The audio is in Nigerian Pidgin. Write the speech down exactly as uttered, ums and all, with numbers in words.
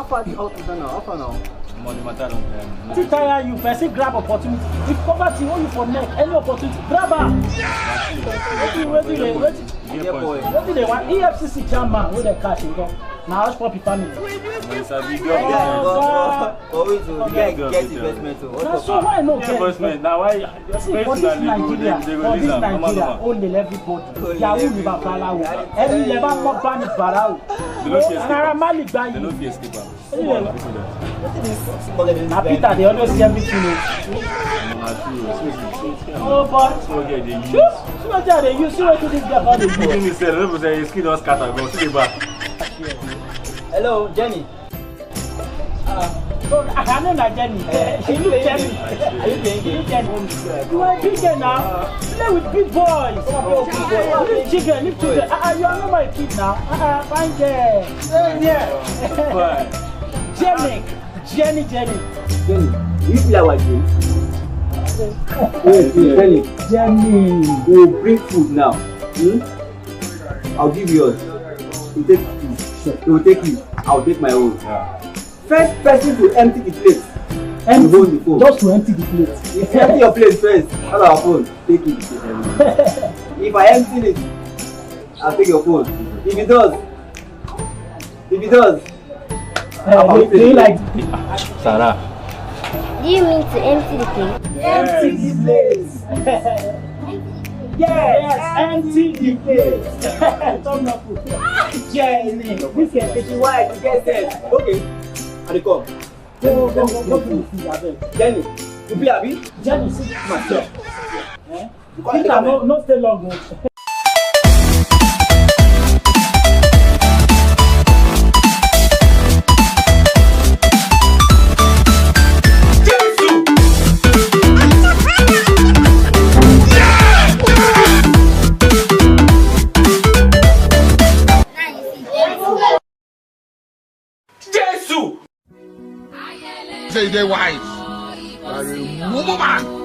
How far the house is now? How far now? Money matter don um, Wetin tire you? Person grab opportunity. If poverty hold you for neck, any opportunity, grab am. Wetin wetin dey wetin Yeah, boy. wetin dey wan E F C C jam man wey dem catch him come. Na hush puppy family. Yes, I be good. Always to get get investment. So what's Na up? So why no get? Investment. Now why? See, for this Nigeria, for this Nigeria, only everybody. Yahoo ni babalawo. Ẹni ilẹ̀ bá mọ́ bá ní bàrà o. Ara má lè gba They no yìí. fit escape am. Anyway, na Peter dey always see everything o. Na true. So so so. Oh boy. So get dey use. See wetin I dey use, see wetin this girl come dey use. Give me sell. No be say skin don scatter go. See the back. Hello, Jenny. So I know na Jenny. She look Jenny. Are you playing She look Jenny. You are big girl now. Play with big boys. Leave children, leave children. Ah, ah, you are not my kid now. Ah, ah, fine girl. Fine. Jenny, Jenny, Jenny. Jenny, will you play our game? Wait, wait, Jenny. Jenny. We will bring food now. Hmm? I'll give you yours. You take it. You will take it. I'll take my own. Yeah. First person to empty the plate. Empty, You hold the phone. Just to empty the plate. If you empty your plate first, have our phone. Take it. If I empty it, I'll take your phone. If it does, if it does, Uh, do, do you like Sarah. Do you mean to empty the plate? Empty the plate? Yes, empty the plate. Turn up. Jenny, this is pretty wide. You get sense. Okay, I dey come. Go, go, go, go, go, go, abeg. Jenny, you play abi? Jenny, see myself. Eh? Peter, no, no stay long o. Jesu. Say they wise. You are a mumu man.